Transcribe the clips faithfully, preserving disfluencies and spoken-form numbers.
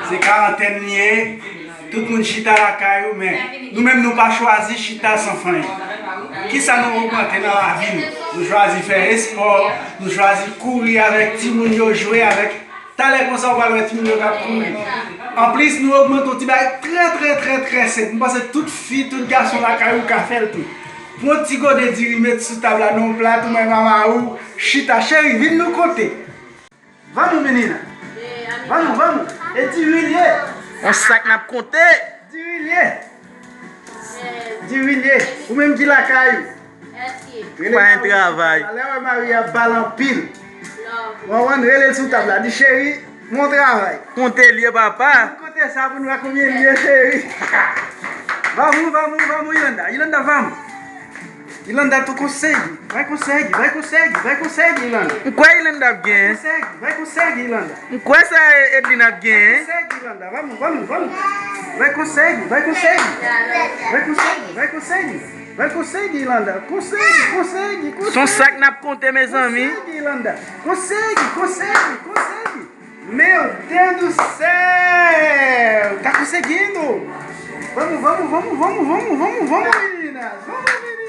Se karantèn li ye, tout moun chita lakay ou, men nou menm nou pa chwazi chita san fanmi. Kisa nou ogmante nan lavi nou? Nou chwazi fè espò, nou chwazi kouri avèk timoun yo, jwe avèk. Talè konsa, ou pral wè timoun yo k ap kouri. Anplis, nou ogmante yon ti bagay trè, trè, trè, trè senp. M panse tout fi, tout gason lakay ou ka fè l tou. Pran yon ti gode diri, met sou tab la, nan yon plat, ou menm mama ou, chita. Cheri, vin nou konte. Vamos, menina. Vamos, vamos. E diri l ye. Yon sak n ap konte. Diri l ye. Diri l ye. Ou menm ki lakay ou. Rele Pa gen Maria. Travay. Lè wè Maria bal anpil. Wawan, rele l sou tab la. Di, cheri, bon travay. Konte l ye, papa. Konte sa pou n wè konbyen l ye, cheri. Vamos, vamos, vamos, Ilanda. Ilanda, vamos. Ilanda tou konsèy. Vai konsèy, vai konsèy, vai konsèy, Ilanda. M kwè Ilanda ap genyen. Konsèy, vai konsèy, Ilanda. M kwè sa Edlin ap genyen. Konsèy, Ilanda. Vamos, vamos, vamos. Vai konsèy, vai konsèy. Vai konsèy, vai konsèy. Vai konsèy, Ilanda. Konsèy, konsèy, konsèy. Se yon sak n ap konte, mezanmi. Konsèy, Ilanda. Konsèy, konsèy, konsèy. Meu Deus do céu! Tá conseguindo! Vamos, vamos, vamos, vamos, vamos, vamos, vamos, meninas! Vamos, meninas!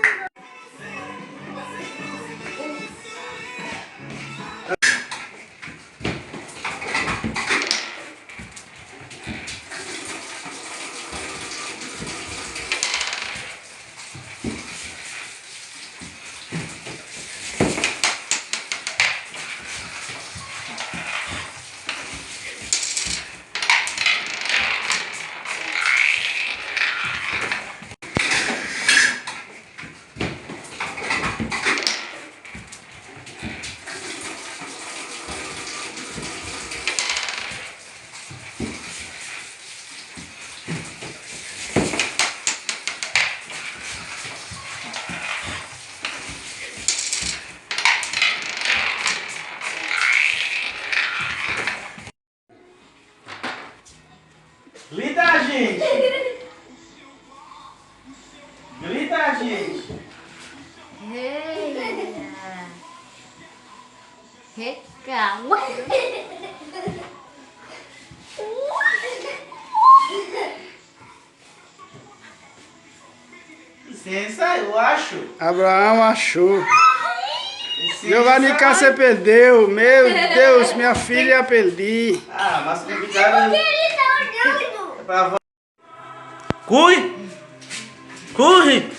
Grita, gente! Grita, gente! Hey! Hey, calma! Sem ensaiu, eu acho. Abraão achou. Sem Giovanni ensaiu. Cássia perdeu. Meu Deus, minha filha perdi. Ah, mas complicado. Pra vo- Corre! Corre!